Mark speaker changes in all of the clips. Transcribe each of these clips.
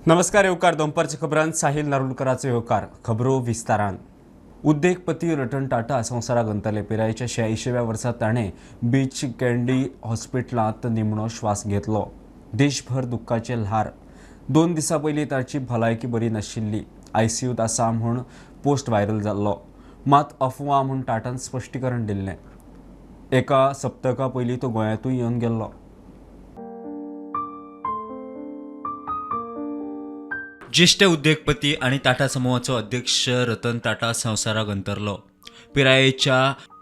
Speaker 1: नमस्कार येवकार दनपारच्या खबरांत साहिल नारुलकराचो येवकार. खबरो विस्तारान. उद्देगपती रतन टाटा संवसाराक अंतरले. पिरायेच्या 86व्या वर्सा ताणें बीच कँडी हॉस्पिटलांत निमणो श्वास घेतलो. देशभर दुख्खाचें ल्हार. 2 दिसां पयलीं ताची भलायकी बरी नाशिल्ली. आयसीयूत आसा म्हूण पोस्ट व्हायरल जाल्लो, मात अफवा म्हूण टाटान स्पश्टीकरण दिल्लें. एका सप्तका पयलीं तो गोंयांतूय येवन गेल्लो. ज्येश्ठ उद्देगपती आनी टाटा समूहाचो अध्यक्ष रतन टाटा संवसाराक अंतरलो. पिरायेच्या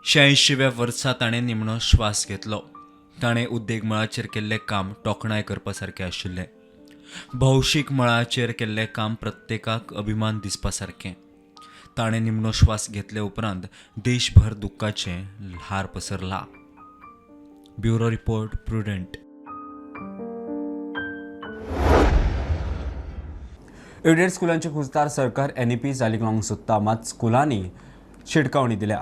Speaker 1: 86व्या वर्सा ताणें निमणो श्वास घेतलो. ताणें उद्देग मळाचेर केल्लें काम तोखणाय करपा सारकें आशिल्लें. भौशीक मळाचेर केल्लें काम प्रत्येकाक अभिमान दिसपा सारकें. ताणें निमणो श्वास घेतले उपरांत देशभर दुख्खाचें ल्हार पसरलां. Bureau report, Prudent. Aided स्कुलांचे Khuzdar सरकार एनईपी चालीक लावंक सोदता, मात स्कुलांनी शिटकावणी दिल्या.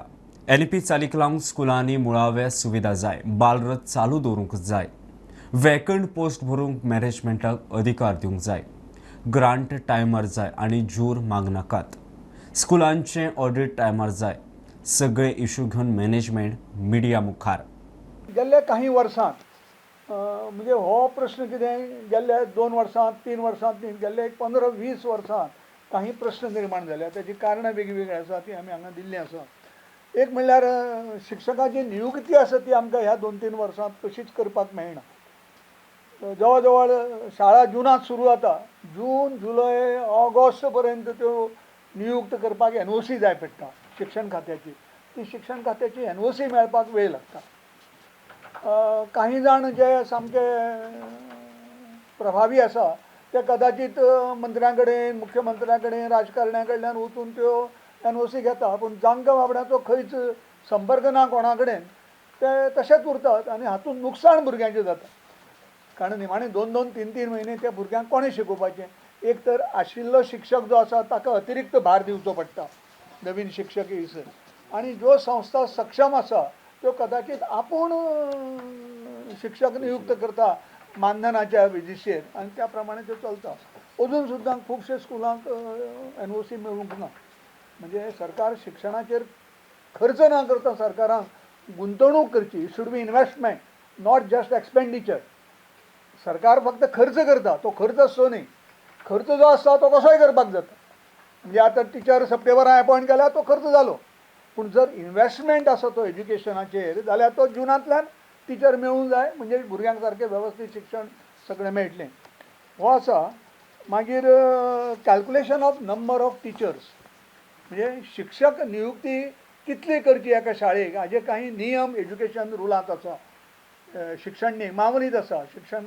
Speaker 1: एनईपी चालीक लावंक स्कुलांनी मुळाव्या सुविधा जाय, बालरथ चालू दवरूंक जाय, वेकंट पोस्ट भरूंक मॅनेजमेंटाक अधिकार दिवंक जाय, ग्रांट टायमार जाय आनी जूर मागनाकात. स्कुलांचें ऑडिट टायमार जाय. सगळे इशू घेवन मॅनेजमेंट मिडिया मुखार.
Speaker 2: गेल्ल्या काही वर्सांत म्हणजे हो प्रश्न कितें गेल्ल्या 2 वर्सांत 3 वर्सांत न्ही, गेल्ल्या एक 15-20 वर्सांत काही प्रश्न निर्माण जाल्या. ताची कारणां वेगवेगळीं आसा, ती आमी हांगा दिल्लीं आसा. एक म्हणल्यार शिक्षकाची नियुक्ती आसा ती आमकां ह्या 2-3 वर्सांत कशीच करपाक मेळना. जवळ जवळ शाळा जुनांत सुरू जाता, जून जुलय ऑगस्ट पर्यंत त्यो नियुक्त करपाक एनओसी जाय पडटा शिक्षण खात्याची. ती शिक्षण खात्याची एनओसी मेळपाक वेळ लागता. काही जाण जे सामके प्रभावी आसा ते कदाचित मंत्र्यां कडेन, मुख्यमंत्र्यां कडेन, राजकारण्यां कडल्यान वचून त्यो एनओसी घेता, पूण जांकां बाबड्यांचो खंयच संपर्क ना कोणा कडेन ते तशेंच उरतात आनी हातूंत नुकसाण भुरग्यांचें जाता. कारण निमाणें 2-2, 3-3 म्हयने त्या भुरग्यांक कोणें शिकोवपाचें? एक तर आशिल्लो शिक्षक जो आसा ताका अतिरिक्त भार दिवचो पडटा नवीन शिक्षक येयसर, आनी ज्यो संस्था सक्षम आसा त्यो कदाचित आपूण शिक्षक नियुक्त करता मानधनाच्या बेजीसचेर आनी त्या प्रमाणे त्यो चलता. अजून सुद्दां खुबशे स्कुलांक एनओसी मेळूंक ना. म्हणजे सरकार शिक्षणाचेर खर्च ना करता सरकारान गुंतवणूक करची. It should be investment, not just expenditure. सरकार फक्त खर्च करता, तो खर्च आसचो न्ही. खर्च जो आसता तो कसोय करपाक जाता. म्हणजे आतां टिचर सप्टेंबरान एपॉयंट केल्यार तो खर्च जालो, पूण जर इन्वेस्टमेंट आसा तो एज्युकेशनाचेर जाल्यार तो जुनांतल्यान टिचर मेळूंक जाय, म्हणजे भुरग्यांक सारकें वेवस्थीत शिक्षण सगळें मेळटलें. हो आसा. मागीर calculation of number of teachers, म्हणजे शिक्षक नियुक्ती कितली करची एका शाळेक हाजे काही नियम एज्युकेशन रुलांत आसा, शिक्षण नियमावलींत आसा. शिक्षण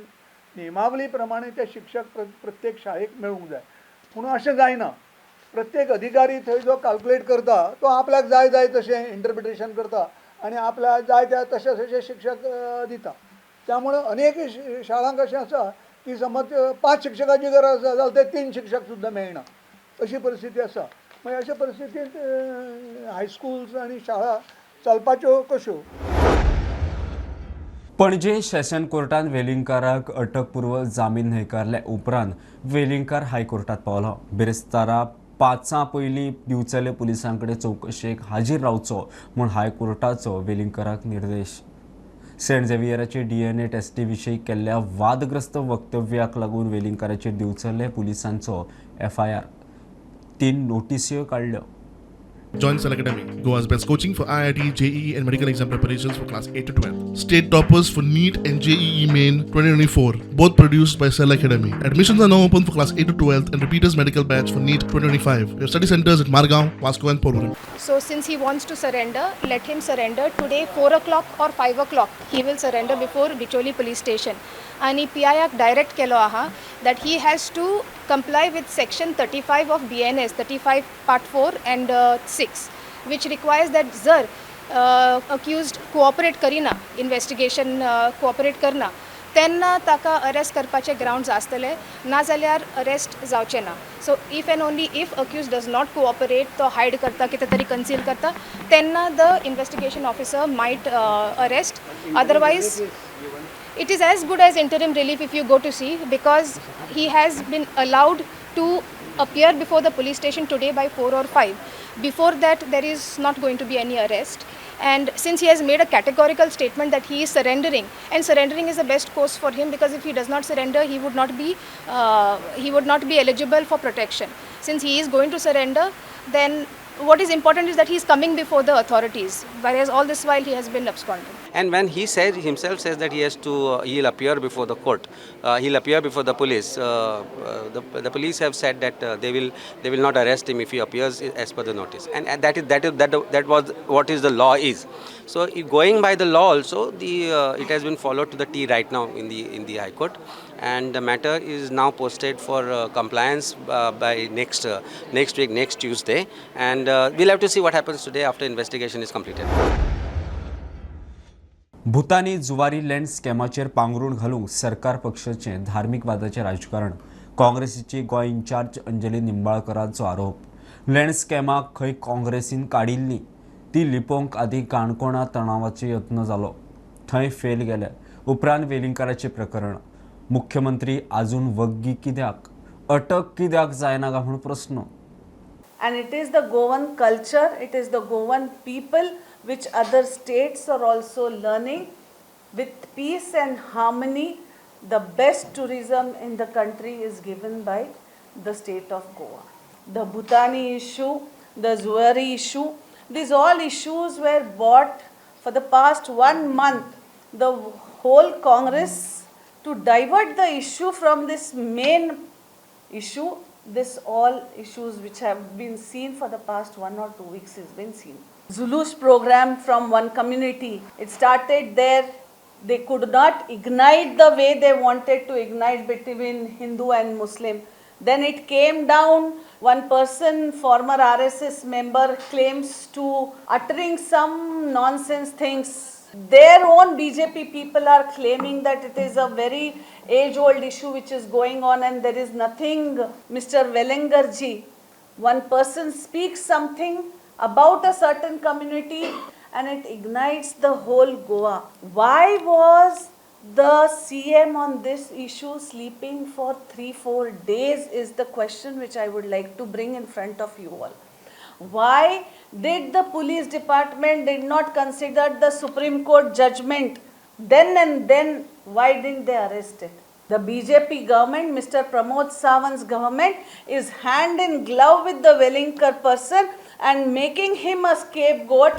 Speaker 2: नियमावली प्रमाणे ते शिक्षक प्रत्येक शाळेक मेळूंक जाय. पूण अशें जायना. प्रत्येक अधिकारी थंय जो कॅल्कुलेट करता तो आपल्याक जाय जाय तशें इंटरप्रिटेशन करता आनी आपल्याक जाय त्या तशे तशे शिक्षक दिता. त्यामुळे अनेक शाळांक अशें आसा की समज 5 शिक्षकाची गरज आसा जाल्यार ते 3 शिक्षक सुद्दां मेळना, अशी परिस्थिती आसा. मागीर अशे परिस्थितींत हायस्कुल्स आनी शाळा चलपाच्यो कश्यो?
Speaker 1: पणजे सेशन कोर्टान वेलिंगकाराक अटकपूर्व जामीन न्हयकारल्या उपरांत वेलिंगकार हायकोर्टात पावलो. बिरेस्तारा 5 पयलीं दिवचले पुलिसां कडेन चवकशेक हाजीर रावचो म्हूण हायकोर्टाचो वेलिंगकाराक निर्देश. सेंट झेवियराचे डीएनए टेस्टी विशीं केल्ल्या वादग्रस्त वक्तव्याक लागून वेलिंगकाराचेर दिवचले पुलिसांचो एफआयआर. 3 नोटीस्यो काडल्यो.
Speaker 3: Join Cell Academy, Goa's best coaching for IIT, JEE and medical exam preparations for class 8 to 12. State toppers for NEET and JEE Main 2024, both produced by Cell Academy. Admissions are now open for class 8 to 12 and repeaters medical batch for NEET 2025. We have study centers at Margao, Vasco and Porvorim.
Speaker 4: So since he wants to surrender, let him surrender today 4 o'clock or 5 o'clock. He will surrender before Bicholi police station. आणि P आयाक direct केलो आहा that he has to comply with section 35 of BNS 35 part 4 and 6, which requires that जर accused cooperate करिना, investigation cooperate करना, तेन्ना ताका arrest करपाचे ग्रावंड्स आसतले, नाजाल्यार अरेस्ट जावचे ना. So if and only if accused does not cooperate, तो हायड करता, कितें तरी कन्सील करता, तेन्ना the investigation officer might arrest. Otherwise It is as good as interim relief if you go to see, because he has been allowed to appear before the police station today by 4 or 5. Before that, there is not going to be any arrest. And since he has made a categorical statement that he is surrendering, and surrendering is the best course for him, because if he does not surrender, he would not be eligible for protection. Since he is going to surrender, then what is important is that he is coming before the authorities, whereas all this while he has been absconding.
Speaker 5: And when he says himself says that he has to, he'll appear before the court, he'll appear before the police. The police have said that they will not arrest him if he appears as per the notice. And that is that is that that was what is the law is. So if going by the law also, the it has been followed to the T right now in the High Court, and the matter is now posted for compliance by next week, next Tuesday, and we'll have to see what happens today after investigation is completed.
Speaker 1: Bhutani Zuari land स्कॅमाचेर पांगरूण घालूंक सरकार पक्षाचें धार्मीकवादाचें राजकारण, काँग्रेसीची Goa in-charge Anjali निंबाळकरांचो आरोप. Land स्कॅमाक खंय काँग्रेसीन काडिल्ली ती लिपोवंक आदीं काणकोणा तणावाचो यत्न जालो, थंय फेल गेले. उपरांत वेलिंगकाराचें प्रकरण, मुख्यमंत्री आजून वग्गी कित्याक, अटक कित्याक जायना काय म्हूण प्रस्न.
Speaker 6: And it is the Goan culture, it is the Goan people which other states are also learning. With peace and harmony, the best tourism in the country is given by the state of Goa. The Bhutani issue, the Zuari issue, these all issues were bought for the past one month. The whole Congress, to divert the issue from this main issue, this all issues which have been seen for the past 1 or 2 weeks has been seen. Zulus program from one community, it started there. They could not ignite the way they wanted to ignite between Hindu and Muslim. Then it came down, one person, former RSS member, claims to uttering some nonsense things. Their own BJP people are claiming that it is a very age old issue which is going on and there is nothing. Mr. Velingkar ji, one person speaks something about a certain community and it ignites the whole Goa. Why was the CM on this issue sleeping for 3-4 days is the question which I would like to bring in front of you all. Why did the police department did not consider the Supreme Court judgment then and then? Why didn't they arrest it? The BJP government, Mr. Pramod Sawant's government, is hand in glove with the Velingkar person and making him a scapegoat.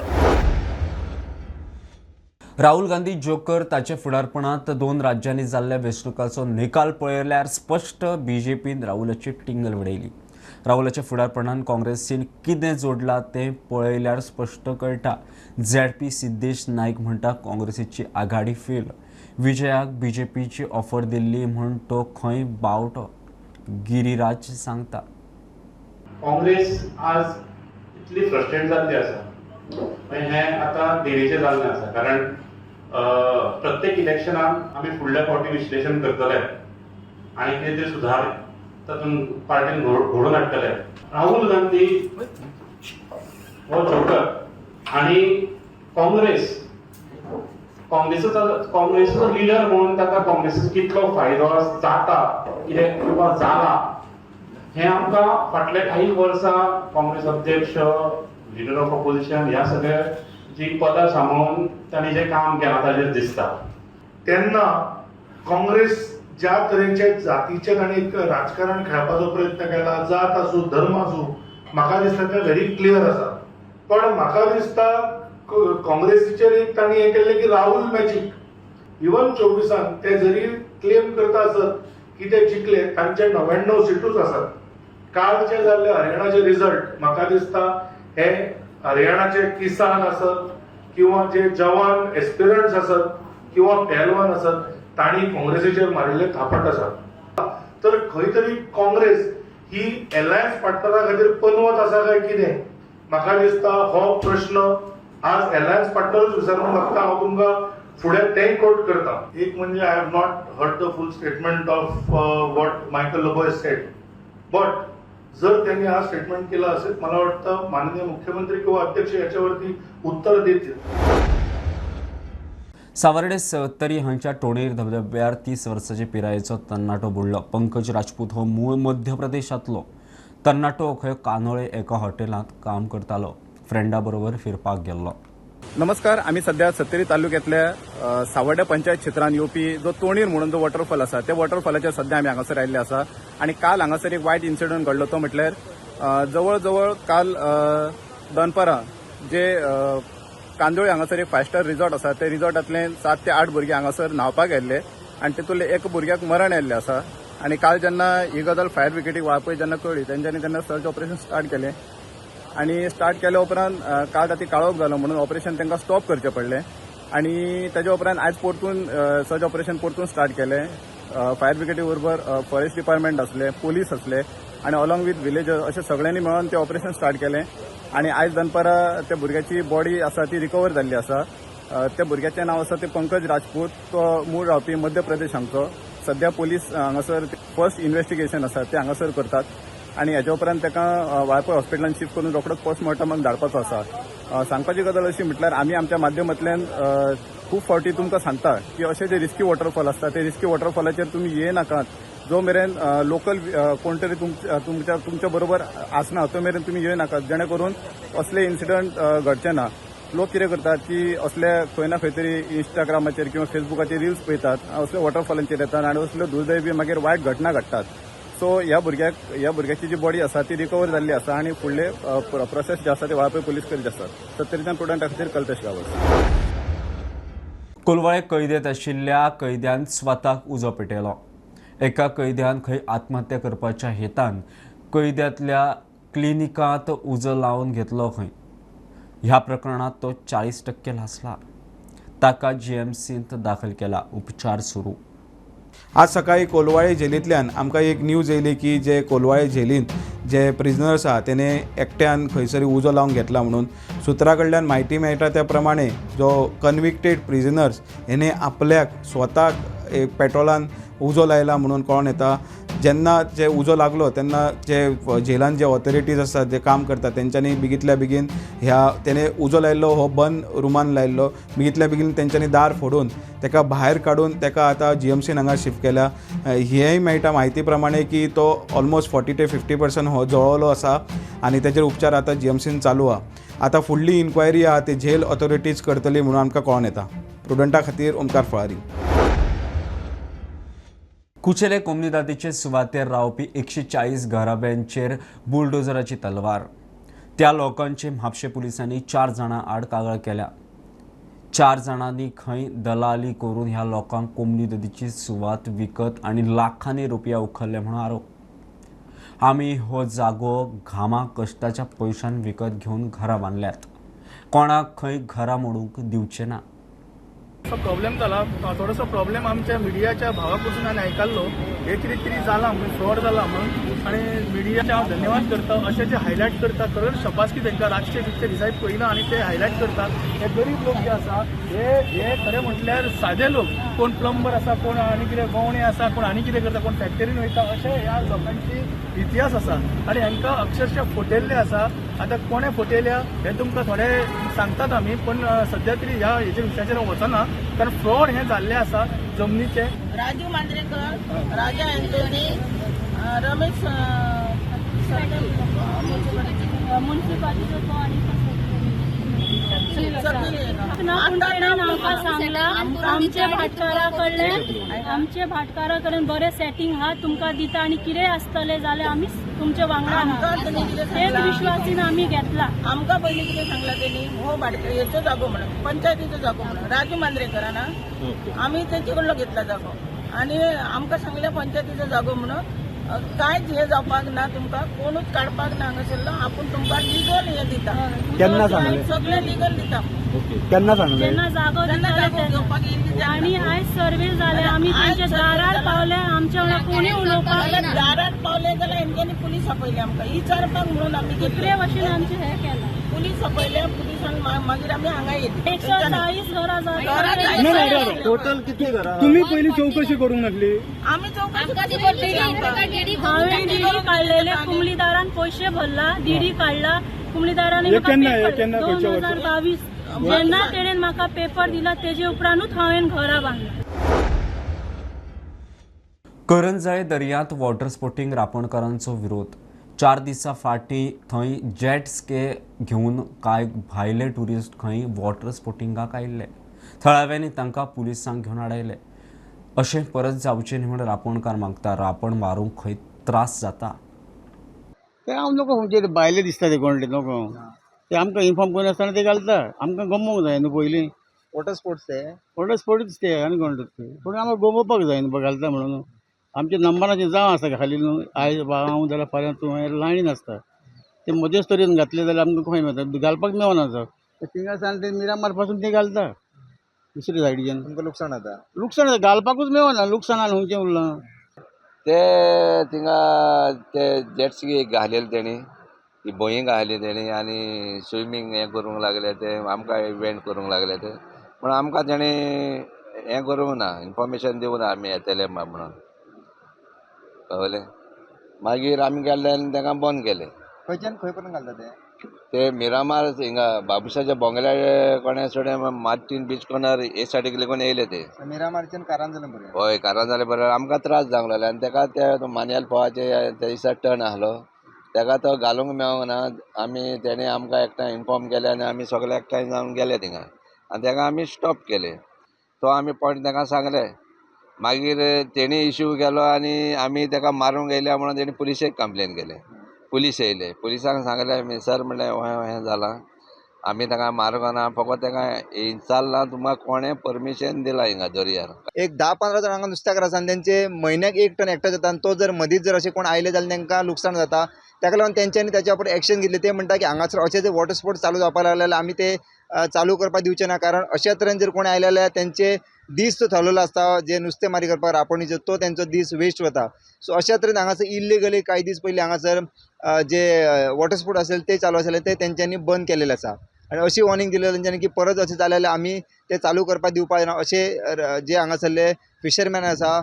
Speaker 1: Rahul Gandhi joker, ताचे फुडारपणांत दोन राज्यांनी जाल्ल्या वेंचणुकांचो निकाल पळयल्यार स्पश्ट, बीजेपीन राहुलाची टिंगल वडयली. राहुलाच्या फुडारपणान काँग्रेसीन कितें जोडलां तें पळयल्यार स्पश्ट कळटा. झेडपी सिद्धेश नायक म्हणटा, काँग्रेसीची आघाडी फेल. विजयाक बीजेपीची ऑफर दिल्ली म्हूण तो खंय बावटो, गिरिराज सांगता.
Speaker 7: काँग्रेस आज इतली फ्रस्ट्रेट जाल्ली आसा, मागीर हें आतां देरीचें जाल्लें आसा, कारण प्रत्येक इलेक्शनाक आमी फुडल्या फावटी विश्लेशण करतले आनी कितें तरी सुधार तातूंत पार्टीन घडोवन हाडटले. राहुल गांधी हो जोकर आनी काँग्रेस, काँग्रेसीचो लिडर म्हणून ताका काँग्रेसीचो कितलो फायदो जाता कितें किंवा जाला हें आमकां फाटले काही वर्सां काँग्रेस अध्यक्ष, लिडर ऑफ ऑपोजिशन ह्या सगळ्या जी पदां सांबाळून तांणी जें काम केलां ताजेर दिसता.
Speaker 8: तेन्ना काँग्रेस ज्या तरेचे जातीचे तांणी एक राजकारण खेळपाचो प्रयत्न केला, जात आसूं, धर्म आसूं, म्हाका दिसता तें व्हेरी क्लियर आसा. पण म्हाका दिसता काँग्रेसीचेर एक तांणी हें केल्लें की राहुल मॅजीक. इवन 24 ते जरी क्लेम करता आसत की ते जिखले, तांचे 99 सिटूच आसात. कालचे जाल्ले हरियाणाचे रिझल्ट, म्हाका दिसता हे हरियाणाचे किसान आसत किंवा जे जवान एस्पिरंट्स आसत किंवा पेहलवान आसत, तांणी काँग्रेसीचेर मारिल्ले थापट आसा. तर खंय तरी काँग्रेस ही एलायन्स पार्टनरा खातीर पनवत आसा काय कितें, म्हाका दिसता हो प्रश्न आज एलायन्स पार्टनरूच विचारूंक लागता. हांव तुमकां फुडें तेंय कोट करता. एक म्हणजे, I have not heard the full statement of what Michael Lobo said, but जर त्यांनी हा स्टेटमेंट केला असेल, मला वाटतं माननीय मुख्यमंत्री किंवा अध्यक्ष याच्यावरती उत्तर देतील.
Speaker 9: सावर्डे सत्तरी हांच्या टोणेर धबधब्यार 30 वर्साचे पिरायेचो तरणाटो बुडलो. पंकज राजपूत हो मूळ मध्य प्रदेशांतलो तरणाटो खंय कांदोळे एका हॉटेलांत काम करतालो. फ्रेंडा बरोबर फिरपाक गेल्लो.
Speaker 10: नमस्कार, आमी सध्या सत्तरी तालुक्यांतल्या सावर्ड्या पंचायत क्षेत्रांत येवपी जो तोणीर म्हणून जो वॉटरफॉल आसा त्या वॉटरफॉलाचेर सध्या आमी हांगासर आयिल्ले आसा. आनी काल हांगासर एक वायट इन्सिडंट घडलो तो म्हटल्यार जवळ जवळ काल दनपारां जे कांदोळी हांगासर एक 5 स्टार रिजॉर्ट आसा त्या रिजॉर्टांतले 7 ते 8 भुरगे हांगासर न्हांवपाक गेल्ले आनी तितूंतले एक भुरग्याक मरण आयिल्लें आसा. आनी काल जेन्ना ही गजाल फायर ब्रिगेडीक वाळपय जेन्ना कळ्ळी तेंच्यांनी तेन्ना सर्च ऑपरेशन स्टार्ट केलें आनी स्टार्ट केल्या उपरांत काल राती काळोख जालो म्हणून ऑपरेशन तांकां स्टॉप करचें पडलें. आनी ताच्या उपरांत आयज परतून सर्च ऑपरेशन परतून स्टार्ट केलें. फायर ब्रिगेडी बरोबर फॉरेस्ट डिपार्टमेंट आसले, पोलीस आसले आनी अलॉंग विथ विलेजर्स अशें सगळ्यांनी मेळून तें ऑपरेशन स्टार्ट केलें. आनी आयज दनपारां त्या भुरग्याची बॉडी आसा ती रिकवर जाल्ली आसा. त्या भुरग्याचें नांव आसा तें पंकज राजपूत, तो मूळ रावपी मध्य प्रदेश हांगचो. सध्या पोलीस हांगासर फर्स्ट इन्व्हेस्टिगेशन आसा तें हांगासर करतात आनी हेच्या उपरांत ताका वाळपय हॉस्पिटलान शिफ्ट करून रोखडोच पोस्टमॉर्टमाक धाडपाचो आसा. सांगपाची गजाल अशी म्हटल्यार आमी आमच्या माध्यमांतल्यान खूब फावटी तुमकां सांगता की अशे जे रिस्की वॉटरफॉल आसता ते रिस्की वॉटरफॉलाचेर तुमी येनाकात. जो मेरेन लोकल कोण तरी तुमच्या तुमच्या बरोबर आसना तो मेरेन तुमी येनाकात, जेणे करून असले इन्सिडंट घडचे ना. लोक कितें करतात की असले खंय ना खंय तरी इंस्टाग्रामाचेर किंवा फेसबुकाचेर रिल्स पळयतात, असले वॉटरफॉलांचेर येतात आनी असल्यो दुर्दैवी मागीर वायट घटना घडटात. सो ह्या भुरग्याची जी बॉडी आसा ती रिकवर जाल्ली आसा आनी फुडले प्रोसेस जे आसा ते वाळपय पोलीस करीत आसात. सत्तरीच्यान प्रुडंटा खातीर कल्पेश गांवस.
Speaker 9: कोलवाळे कैदेत आशिल्ल्या कैद्यान स्वताक उजो पेटयलो. एका कैद्यान खंय आत्महत्या करपाच्या हेतान कैद्यांतल्या क्लिनिकांत उजो लावन घेतलो खंय. ह्या प्रकरणांत तो 40% लासला. ताका जीएमसींत दाखल केला. उपचार सुरू.
Speaker 11: आज सकाळी कोलवाळे जेलींतल्यान आमकां एक न्यूज येयली की जे कोलवाळे जेलींत जे प्रिजनर्स आहा तेणे एकट्यान खंयसरी उजो लावन घेतला म्हणून. सुत्रा कडल्यान म्हायती मेळटा त्या प्रमाणे जो कन्विक्टेड प्रिजनर्स हेणे आपल्याक स्वताक एक पेट्रोलान उजो लायला म्हणून कळोन येता. जेन्ना जे उजो लागलो तेन्ना जे जेलान जे ऑथॉरिटीज आसात जे काम करतात तेंच्यांनी बेगींतल्या बेगीन ह्या तेणे उजो लायल्लो हो बंद रुमान लायल्लो, बेगींतल्या बेगीन तेंच्यांनी दार फोडून तेका भायर काडून तेका आतां जीएमसीन हांगा शिफ्ट केल्या. हेंय मेळटा म्हायती प्रमाणे की तो ऑलमोस्ट 40 ते 50% हो जळवलो आसा आनी तेजेर उपचार आतां जीएमसीन चालू आहा. आतां फुडली इन्क्वायरी आहा ती जेल ऑथॉरिटीज करतली म्हणून आमकां कळोन येता. प्रुडंटा खातीर ओमकार फळारी.
Speaker 9: कुचेले कोमुनिदादीचे सुवातेर रावपी 140 घराब्यांचेर बुलडोझराची तलवार. त्या लोकांचे म्हापशे पुलिसांनी 4 जाणां आड कागाळ केल्या. 4 जाणांनी खंय दलाली करून ह्या लोकांक कोमुनिदादीची सुवात विकत आनी लाखांनी रुपया उखल्ले म्हणून आरोप. आमी हो जागो घामा कश्टाच्या पयशान विकत घेवन घरां बांदल्यात. कोणाक खंय घरां मोडूंक दिवचे ना.
Speaker 12: प्रॉब्लेम जाला थोडोसो प्रॉब्लेम आमच्या मिडियाच्या भावा कडसून आनी आयकल्लो हे कितें कितें जालां म्हणून फ्रॉड जाला म्हणून आनी मिडियाचे हांव धन्यवाद करता. अशें जे हायलायट करता खरेंच शबासकी तांकां रातचे बितचे दिसाय पळयना आनी ते हायलायट करतात. हे गरीब लोक जे आसा हे खरें म्हटल्यार सादे लोक, कोण प्लंबर आसा, कोण आनी कितें गवणे आसा, कोण आनी कितें करता, कोण फॅक्टरीन वयता, अशे ह्या लोकांची इतिहास आसा आनी हांकां अक्षरशः फटयल्ले आसा. आतां कोणें फटयल्या हें तुमकां थोडे सांगतात आमी, पण सद्या तरी ह्या हेच्या विशयाचेर वचना कारण फ्रॉड हें जाल्लें आसा जमनीचें.
Speaker 13: राजू मांद्रेकर, राजा एंटोनी, रमेश
Speaker 14: आमचे भाटकारा कडेन बरें सेटिंग आहा, तुमकां दिता आनी कितें आसतलें जाल्यार आमी तुमचे वांगडा आहा, तेच विश्वासीन आमी घेतला.
Speaker 13: आमकां पयलीं कितें सांगलां तेणी, हो हेचो जागो म्हणून, पंचायतीचो जागो म्हणून, राजू मांद्रेकरान आमी तेचे कडलो घेतला जागो आनी आमकां सांगलें पंचायतीचो जागो म्हणून कांयच हें जावपाक ना, तुमकां कोणूच काडपाक ना हांगासरलो, आपूण तुमकां लिगल हें दिता.
Speaker 15: केन्ना सांगलें?
Speaker 13: सगळें लिगल दिता.
Speaker 15: केन्ना सांगलें?
Speaker 14: जेन्ना जागो दिताले आनी आयज सर्वे जाले, आमी तेंच्या दारार पावले, आमच्या वांगडा कोणी उलोवपाक
Speaker 13: दारार पावले जाल्यार हेंच्यांनी पुलीस आपयले आमकां विचारपाक म्हणून. आमी
Speaker 14: दुसरे भशेन आमचें हें केलां,
Speaker 13: पुलीस आपयले, पुलिसान मागीर आमी हांगा येयली.
Speaker 14: 140 घरां जाली.
Speaker 15: टोटल कितली घरां? तुमी पयलीं चवकशी करूंक नासली?
Speaker 13: आमी चवकशी
Speaker 14: हांवें डीडी काडलेले, कुमलीदारान पयशे भरला, डीडी काडला कुमलीदारान 2022 जेन्ना तेणेन म्हाका पेपर दिला तेजे उपरांतूच हांवें घरां बांदलां.
Speaker 9: करंजाळे दर्यांत वॉटर स्पोर्टींग रापणकारांचो विरोध. 4 दिसां फाटीं थंय जेट स्के घेवन कांय भायले ट्युरिस्ट खंय वॉटर स्पोर्टिंगाक आयिल्ले. थळाव्यांनी तांकां पुलिसांक घेवन आडायले. अशें परत जावचें न्ही म्हूण रापणकार मागता. रापण मारूंक खंय त्रास जाता.
Speaker 16: ते हांव नको खंयचे भायले दिसता ते कोण नको ते आमकां इन्फॉर्म करिनासतना ते घालता. आमकां गमोवंक जाय न्हू पयलीं.
Speaker 17: वॉटर स्पोर्ट्स ते
Speaker 16: वॉटर स्पोर्ट्स ते आनी कोण ते पूण आमकां गमोवपाक जाय न्हू घालता म्हणून. आमच्या नंबराचे जावं आसा खाली न्हू आयज हांव जाल्यार फाल्यां तूं लायनीन आसता. ते मदेच तरेन घातले जाल्यार आमकां खंय मेळटा घालपाक मेळना. थिंगा सान ते मिरामार पासून ते घालता दुसरे सायडीच्यान.
Speaker 17: तुमकां लुकसाण जाता.
Speaker 16: लुकसाण जाता, घालपाकूच मेळना. लुकसाण आनी खंयचें उरलां.
Speaker 18: ते थिंगा ते जेटस्की घालेले तेणी, ती बोंयी घाली तेणी आनी स्विमींग हें करूंक लागले ते आमकां इव्हेंट करूंक लागले ते. पूण आमकां तेणी हें करूंक ना, इन्फॉर्मेशन दिवंक ना आमी येतले म्हणून कळ्ळें. मागीर आमी गेल्ले आनी तांकां बंद केलें.
Speaker 17: खंयच्यान खंय पर्यंत घालता ते?
Speaker 18: ते मिरामार हिंगा बाबुशाच्या बोंगल्या कोण्या सोड्या मार्टीन बीच कॉर्नर हे सायडीक लेगून येयले ते.
Speaker 17: मिरामारच्यान कारांजले पर्यंत.
Speaker 18: हय, कारांजले पर्यंत आमकां त्रास जावंक लागले. आनी ताका ते मान्याल पोवाचे त्या दिसा टर्न आसलो ताका तो घालूंक मेळोंक ना. आमी तेणी आमकां एकठांय इन्फॉर्म केलें आनी आमी सगळे एकठांय जावन गेले थिंगा आनी ताका आमी स्टॉप केले. तो आमी पॉयंट ताका सांगले. मागीर तेणी इश्यू केलो आनी आमी ताका मारूंक येयल्या म्हणून तेणी पुलिशेक कंप्लेन केलें. पुलीस येयले, पुलिसांक सांगलें आमी सर म्हणलें हें हें जालां, आमी ताका मारूंक ना, फकत ताका विचारलां तुमकां कोणें परमिशन दिलां हिंगा दर्यार.
Speaker 17: एक 10-15 जाणांक नुस्त्याक आसा आनी तेंचे म्हयन्याक 1 टन एकठांय जाता आनी तो जर मदींच जर अशें कोण आयले जाल्यार तांकां लुकसाण जाता. ताका लागून तेंच्यांनी ताच्या उपर एक्शन घेतलें. ते म्हणटा की हांगासर अशे जे वॉटर स्पोर्ट्स चालू जावपाक लागले जाल्यार आमी ते चालू करपाक दिवचे ना. कारण अशा तरेन जर कोण आयले जाल्यार तेंचे दीस तो थारलेलो आसता जे नुस्तेमारी करपाक रापणीचो तो तेंचो दीस वेस्ट वता. सो अशा तरेन हांगासर इल्लिगली कांय दीस पयलीं हांगासर जे वॉटर स्पोर्ट आसले ते चालू आसले ते तेंच्यांनी बंद केलेले आसा. आनी अशी वॉर्निंग दिलेली तेंच्यांनी की परत अशें जालें जाल्यार आमी ते चालू करपाक दिवपाक ना अशें जे हांगासरले फिशरमॅन आसा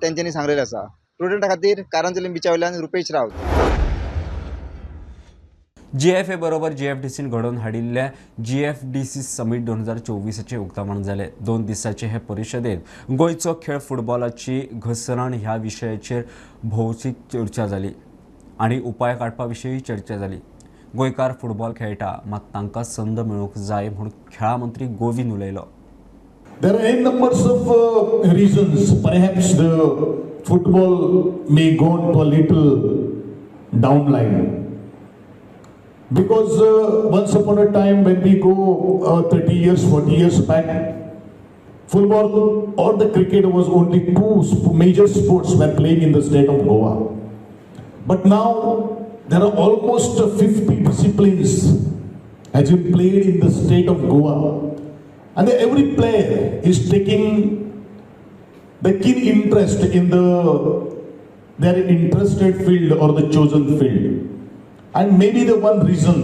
Speaker 17: तेंच्यांनी सांगलेलें आसा. स्टुडंटा खातीर कारांजली बिचा वयल्यान रुपेश रावत.
Speaker 9: जीएफए बरोबर जीएफडीसीन घडोवन हाडिल्ल्या जीएफडीसी समीट 2024चें उक्तावण जालें. 2 दिसाचे हे परिशदेंत गोंयचो खेळ फुटबॉलाची घसरण ह्या विशयाचेर भौशीक चर्चा जाली आनी उपाय काडपा विशीं चर्चा जाली. गोंयकार फुटबॉल खेळटा मात तांकां संद मेळूंक जाय म्हूण खेळा मंत्री गोविंद उलयलो.
Speaker 19: There are n numbers of reasons. Perhaps the football may go on to a little downline. Because once upon a time when we go 30 years, 40 years back, football or the cricket was only 2 major sports were playing in the state of Goa. But now there are almost 50 disciplines has been played in the state of Goa. And every player is taking the keen interest in their interested field or the chosen field. And maybe the one reason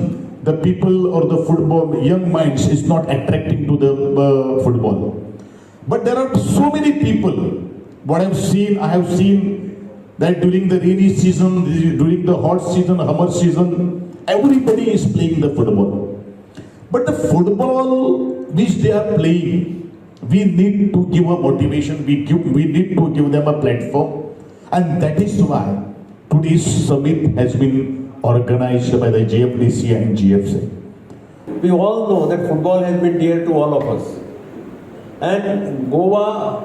Speaker 19: the people or the football young minds is not attracting to the football. But there are so many people. What I have seen that during the rainy season, during the hot season, summer season, everybody is playing the football. But the football which they are playing, we need to give a motivation, we need to give them a platform. And that is why today's summit has been organized by the GFDC and GFC.
Speaker 20: We all know that football has been dear to all of us. And Goa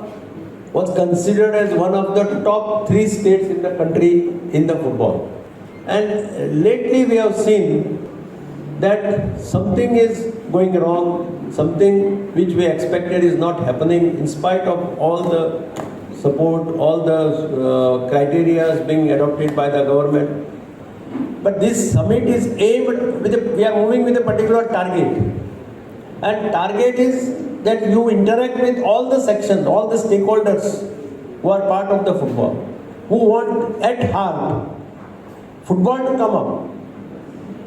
Speaker 20: was considered as one of the top 3 states in the country in the football. And lately we have seen that something is going wrong, something which we expected is not happening in spite of all the support, all the criteria being adopted by the government. But this summit is aimed with we are moving with a particular target. And target is that you interact with all the sections, all the stakeholders who are part of the football, who want at heart football to come up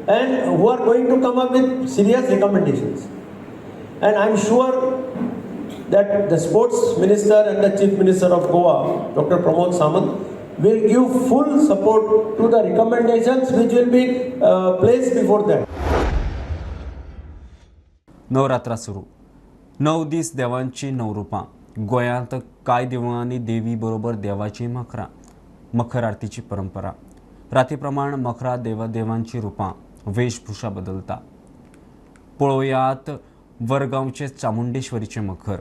Speaker 20: and who are going to come up with serious recommendations. And I am sure that the sports minister and the chief minister of Goa, Dr. Pramod Samant, will give full support to the recommendations which will be placed before them.
Speaker 9: नवरात्रां सुरू. 9 दीस देवांची 9 रुपां. गोंयांत कांय देवळांनी देवी बरोबर देवाची मखरां, मखर आरतीची परंपरा. राती प्रमाण मखरां देवादेवांची रुपां, वेशभूषा बदलता. पळोवयात वरगांवचे चामुंडेश्वरीचें मखर.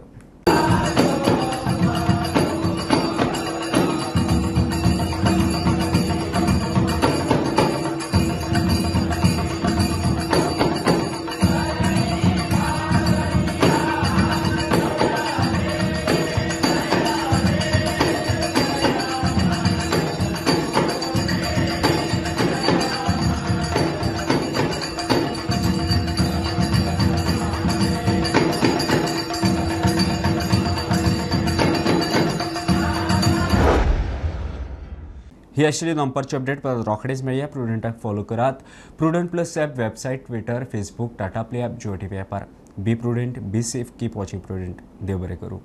Speaker 9: ही आशिल्ली नंबरची अपडेट. परत रोखडेच मेळया. प्रुडंटाक फॉलो करात. Prudent plus app, website, Twitter, Facebook, Tata play app, Jio TV ॲपार. Be prudent, be safe, keep watching Prudent. देव बरें करूं.